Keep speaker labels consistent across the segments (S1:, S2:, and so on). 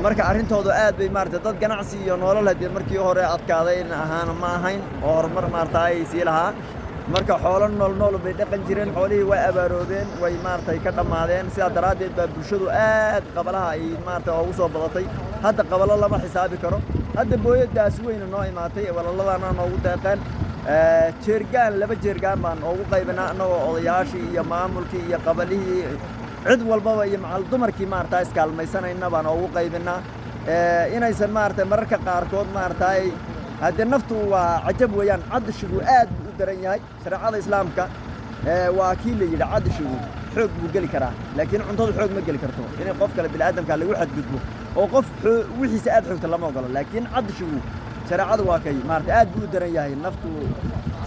S1: Marka arrintoodu aad bay maarata dad ganacsi iyo nolol haddii markii hore adkaaday ahaana ma ahayn oo horumar maarata ay sii lahaa. Marka xoolo nool nool bay dhaqan jireen, xoolihii way abaaroobeen, way maaragtay ka dhammaadeen. Sidaa daraaddeed baa bulshadu aad qabalaha ay maarata ugu soo badatay. Hadda qabalo lama xisaabi karo. Hadda booyadaas weyna noo imaatay, walaaladana noogu deeqeen jeergaan, 2 jeergaan baan oogu qaybinaa annagoo odayaashii iyo maamulkii iyo qabalihii cid walbaba iyo macal dumarkii maarata iskaalmaysanayna baan oogu qaybinaa. Inaysan maarata mararka qaarkood maaragtay haddee naftu waa cajab weeyaan, cadashigu aad buu u daran yahay. Shareecada Islaamka waa kii la yidhi cadashigu xoog buu geli karaa, laakiin cuntadu xoog ma geli karto. In qof kale bini'aadamka lagu xadgudbo oo qof wixiisa aad xoogta lama ogolo, laakiin cadashigu shareecadu waa kay maarata aad buu u daran yahay. Naftu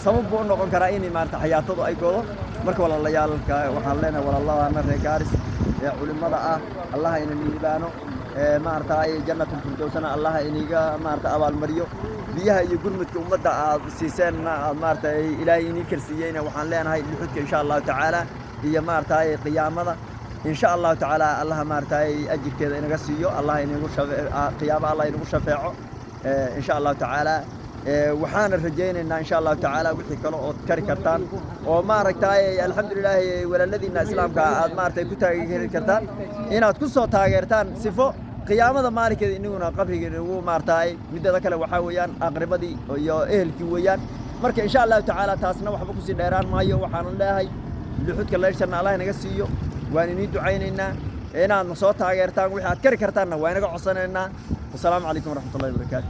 S1: sabab buu u noqon karaa in maarata xayaatadu ay godo. Marka walaalayaalka waxaan leenahay, walaaladana reer Gaaris ee culimmada ah, Allaha ina liibaano, maaragtay Jannatulfirdowsana Allaha iniga maarata abaalmariyo. Biyaha iyo gurmudka ummadda aad siiseenna aad maaragtay Ilaahay inii karsiiyeyna, waxaan leenahay luxudka insha Allahu tacaala iyo maaragtay qiyaamada insha Allahu tacaala Allaha maaragtay ajirkeeda inaga siiyo, Allah inagu qiyaamo Allah inagu shafeeco insha Allahu tacaala. Waxaana rajaynaynaa insha Allahu tacaala wixii kale ood kari kartaan oo maaragtay alxamdulilaahi walaaladiinna Islaamka aad maaragtay ku taageeri kartaan inaad ku soo taageertaan, sifo qiyaamada maalinkeeda inaguna qabriga inagu maaragtay. Midada kale waxaa weeyaan aqribadii iyo ehelkii weeyaan. Marka insha Allahu tacaala taasna waxba kusii dheeraan maayo. Waxaanan leeyahay luxudka leyshanna Allah inaga siiyo. Waan inii ducaynaynaa inaadna soo taageertaan, wixii aad kari kartaanna waa inaga codsanaynaa. Wasalaamu calaykum waraxmatullahi wabarakaatu.